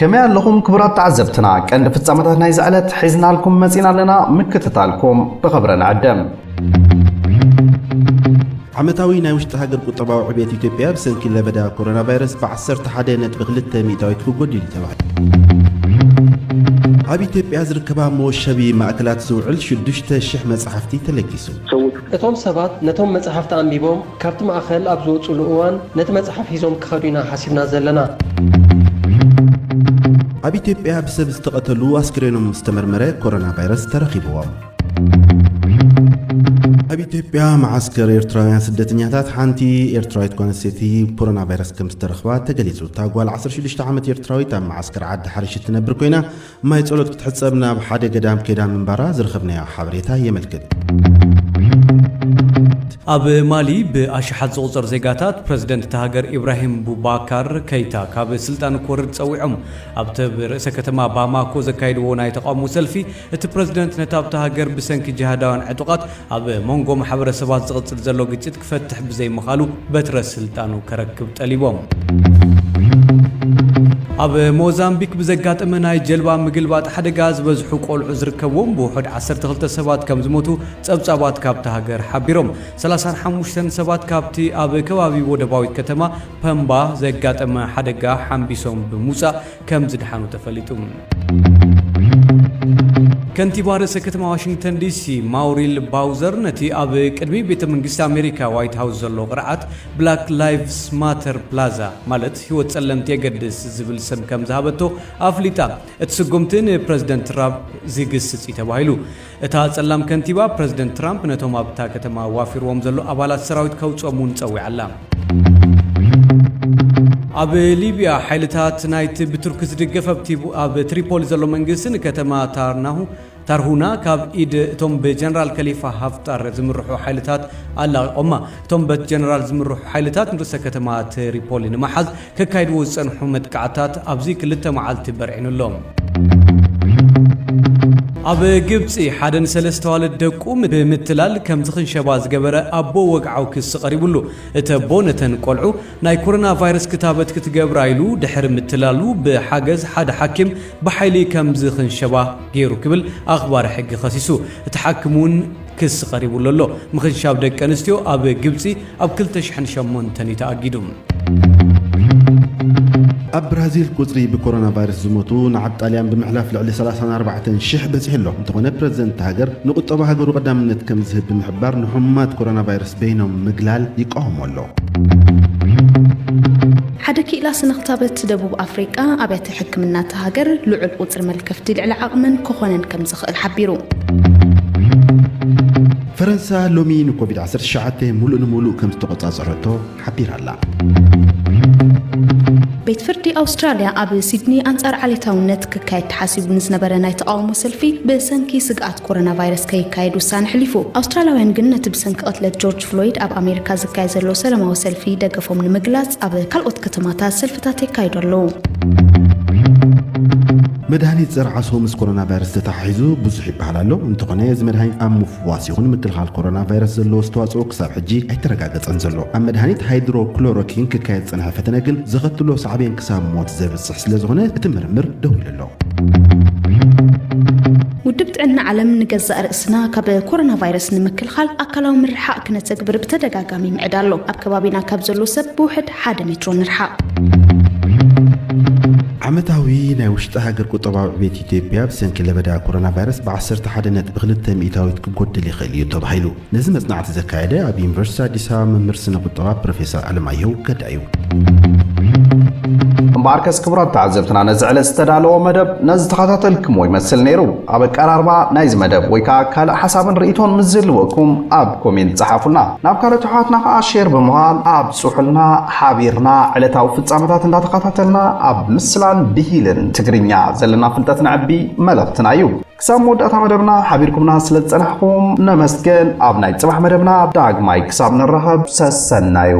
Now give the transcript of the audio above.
ከመይ ኣለኹም ክቡራት ተዓዘብትና? ቀንዲ ፍጻመታት ናይዚ ዕለት ሒዝናልኩም መጺና ኣለና። ምክትታልኩም ብኽብሪ ንዕድም። ዓመታዊ ናይ ውሽጢ ሃገር ቁጠባዊ ዕቤት ኢትዮጵያ ብሰንኪ ለበዳ ኮሮና ቫይረስ ብ ዓሰርተ ሓደ ነጥቢ ክልተ ሚእታዊት ክጎድል እዩ ተባሂሉ። ኣብ ኢትዮጵያ ዝርከባ መወሸቢ ማእከላት ዝውዕል ሽዱሽተ ሽሕ መጻሕፍቲ ተለጊሱ። እቶም ሰባት ነቶም መጻሕፍቲ ኣንቢቦም ካብቲ ማእከል ኣብ ዝወጹሉ እዋን ነቲ መጽሓፍ ሒዞም ክኸዱ ኢና ሓሲብና ዘለና። ኣብ ኢትዮጵያ ብሰብ ዝተቐተሉ ኣስክሬኖም ዝተመርመረ ኮሮና ቫይረስ ተረኺብዎም። ኣብ ኢትዮጵያ መዓስከር ኤርትራውያን ስደተኛታት ሓንቲ ኤርትራዊት ጓል ኣንስተይቲ ኮሮና ቫይረስ ከም ዝተረኽባ ተገሊጹ። እታ ጓል ዓሰርተ ሽዱሽተ ዓመት ኤርትራዊት ኣብ መዓስከር ዓዲ ሓሪሽ እትነብር ኮይና፣ ማይ ጸሎት ክትሕጸብ ናብ ሓደ ገዳም ከይዳ ምንባራ ዝረኸብናዮ ሓበሬታ የመልክት። ኣብ ማሊ ብኣሽሓት ዝቑጸር ዜጋታት ፕረዚደንት እታ ሃገር ኢብራሂም ቡባካር ከይታ ካብ ስልጣኑ ክወርድ ጸዊዖም። ኣብቲ ኣብ ርእሰ ከተማ ባማኮ ዘካየድዎ ናይ ተቓውሞ ሰልፊ፣ እቲ ፕረዚደንት ነቲ ኣብታ ሃገር ብሰንኪ ጅሃዳውያን ዕጡቓት ኣብ መንጎ ማሕበረሰባት ዝቕጽል ዘሎ ግጭት ክፈትሕ ብዘይምኻሉ በትረ ስልጣኑ ከረክብ ጠሊቦም። ኣብ ሞዛምቢክ ብዘጋጠመ ናይ ጀልባ ምግልባጥ ሓደጋ ዝበዝሑ ቆልዑ ዝርከብዎም ብውሑድ ዓሰርተ ክልተ ሰባት ከም ዝሞቱ ጸብጻባት ካብታ ሃገር ሓቢሮም። ሰላሳን ሓሙሽተን ሰባት ካብቲ ኣብ ከባቢ ወደባዊት ከተማ ፐምባ ዘጋጠመ ሓደጋ ሓምቢሶም ብምውጻእ ከም ዝደሓኑ ተፈሊጡ። ከንቲባ ርእሰ ከተማ ዋሽንግተን ዲሲ ማውሪል ባውዘር ነቲ ኣብ ቅድሚ ቤተ መንግስቲ ኣሜሪካ ዋይት ሃውስ ዘሎ ቅርዓት ብላክ ላይቭስ ማተር ፕላዛ፣ ማለት ህይወት ጸለምቲ የገድስ ዝብል ስም ከም ዝሃበቶ ኣፍሊጣ። እቲ ስጉምቲ ንፕረዚደንት ትራምፕ ዝግስጽ እዩ ተባሂሉ። እታ ጸላም ከንቲባ፣ ፕረዚደንት ትራምፕ ነቶም ኣብታ ከተማ ዋፊርዎም ዘሎ ኣባላት ሰራዊት ከውጽኦም እውን ጸዊዓ ኣላ። ኣብ ሊብያ፣ ሓይልታት ናይቲ ብቱርኪ ዝድገፍ ኣብቲ ቡ-፣ ኣብ ትሪፖሊ ዘሎ መንግስቲ ንከተማ ታርናሁ፣ ታርሁና ካብ ኢድ እቶም ብጀነራል ከሊፋ ሃፍጣር ዝምርሑ ሓይልታት ኣላቒቖማ። እቶም በት ጀነራል ዝምርሑ ሓይልታት ንርእሰ ከተማ ትሪፖሊ ንምሓዝ ከካይድዎ ዝጸንሑ መጥቃዕታት ኣብዚ ክልተ መዓልቲ በርዒኑ ኣሎ። ኣብ ግብጺ፣ ሓደ ንሰለስተ ኣዋልድ ደቁ ብምትላል ከም ዝኽንሸባ ዝገበረ ኣቦ ወግዓዊ ክሲ ቀሪቡሉ። እቲ ኣቦ ነተን ቆልዑ ናይ ኮሮና ቫይረስ ክታበት ክትገብራ ኢሉ ድሕሪ ምትላሉ ብሓገዝ ሓደ ሓኪም ብሓይሊ ከም ዝኽንሸባ ገይሩ ክብል ኣኽባሪ ሕጊ ከሲሱ። እቲ ሓኪም እውን ክሲ ቀሪቡሉ ኣሎ። ምኽንሻብ ደቂ ኣንስትዮ ኣብ ግብጺ ኣብ ክልተ ሽሕን ሸሞንተን እዩ ተኣጊዱ። ኣብ ብራዚል ቁጽሪ ብኮሮና ቫይረስ ዝሞቱ ንዓብ ጣልያን ብምሕላፍ ልዕሊ ሰላሳን ኣርባዕተን ሽሕ በጺሑ ኣሎ። እንተኾነ ፕረዚደንት እታ ሃገር ንቁጠባ ሃገሩ ቀዳምነት ከም ዝህብ ብምሕባር ንሕሙማት ኮሮና ቫይረስ በይኖም ምግላል ይቃወሞ ኣሎ። ሓደ ክኢላ ስነ ክታበት ደቡብ ኣፍሪቃ ኣብያተ ሕክምና እታ ሃገር ልዑል ቁጽሪ መልከፍቲ ልዕሊ ዓቕመን ክኾነን ከም ዝኽእል ሓቢሩ። ፈረንሳ ሎሚ ንኮቪድ ዓሰርተ ትሽዓተ ሙሉእ ንሙሉእ ከም ዝተቆጻጸረቶ ሓቢራ ኣላ። ቤት ፍርዲ ኣውስትራልያ ኣብ ሲድኒ ኣንጻር ዓሌታውነት ክካየድ ተሓሲቡ ንዝነበረ ናይ ተቓውሞ ሰልፊ ብሰንኪ ስግኣት ኮሮና ቫይረስ ከይካየድ ውሳነ ኣሕሊፉ። ኣውስትራልያውያን ግን ነቲ ብሰንኪ ቅትለት ጆርጅ ፍሎይድ ኣብ ኣሜሪካ ዝካየድ ዘሎ ሰላማዊ ሰልፊ ደገፎም ንምግላጽ ኣብ ካልኦት ከተማታት ሰልፍታት የካይዱ ኣለዉ። መድሃኒት ጸረ ዓሶ ምስ ኮሮና ቫይረስ ተተሓሒዙ ብዙሕ ይበሃል ኣሎ። እንተኾነ፣ እዚ መድሃኒት ኣብ ምፍዋስ ይኹን ምክልኻል ኮሮና ቫይረስ ዘለዎ ኣስተዋጽኦ ክሳብ ሕጂ ኣይተረጋገጸን ዘሎ። ኣብ መድሃኒት ሃይድሮክሎሮኪን ክካየድ ዝጸንሐ ፈተነ ግን ዘኸትሎ ሳዕቤን ክሳብ ሞት ዘብጽሕ ስለ ዝኾነ፣ እቲ ምርምር ደው ኢሉ ኣሎ። ውድብ ጥዕና ዓለም ንገዛእ ርእስና ካብ ኮሮና ቫይረስ ንምክልኻል ኣካላዊ ምርሓቕ ክነተግብር ብተደጋጋሚ ይምዕድ ኣሎ። ኣብ ከባቢና ካብ ዘሎ ሰብ ብውሕድ ሓደ ሜትሮ ንርሓቕ። ዓመታዊ ናይ ውሽጢ ሃገር ቁጠባዊ ዕቤት ኢትዮጵያ ብሰንኪ ለበዳ ኮሮና ቫይረስ ብ ዓሰርተ ሓደ ነጥቢ ክልተ ሚእታዊት ክጎድል ይኽእል እዩ ተባሂሉ። ነዚ መጽናዕቲ ዘካየደ ኣብ ዩኒቨርሲቲ ኣዲስ ኣበባ መምህር ስነ ቁጠባ ፕሮፌሰር ኣለማየሁ ገዳ እዩ። እምበኣርከስ ክቡራት ተዓዘብትና፣ ነዚ ዕለት ዝተዳለወ መደብ ነዚ ተኸታተልክሞ ይመስል ነይሩ። ኣብ ኣቀራርባ ናይዚ መደብ ወይ ከኣ ካልእ ሓሳብን ርእይቶን ምስ ዝህልወኩም ኣብ ኮሜንት ጸሓፉልና። ናብ ካልኦት ኣሕዋትና ከኣ ሼር ብምባል ኣብጽሑልና። ሓቢርና ዕለታዊ ፍጻመታት እንዳተኸታተልና ኣብ ምስላን ብሂልን ትግርኛ ዘለና ፍልጠት ነዕቢ መልእኽትና እዩ። ክሳብ መወዳእታ መደብና ሓቢርኩምና ስለ ዝጸናሕኩም ነመስገን። ኣብ ናይ ጽባሕ መደብና ዳግማይ ክሳብ ንራኸብ ሰሰናዩ።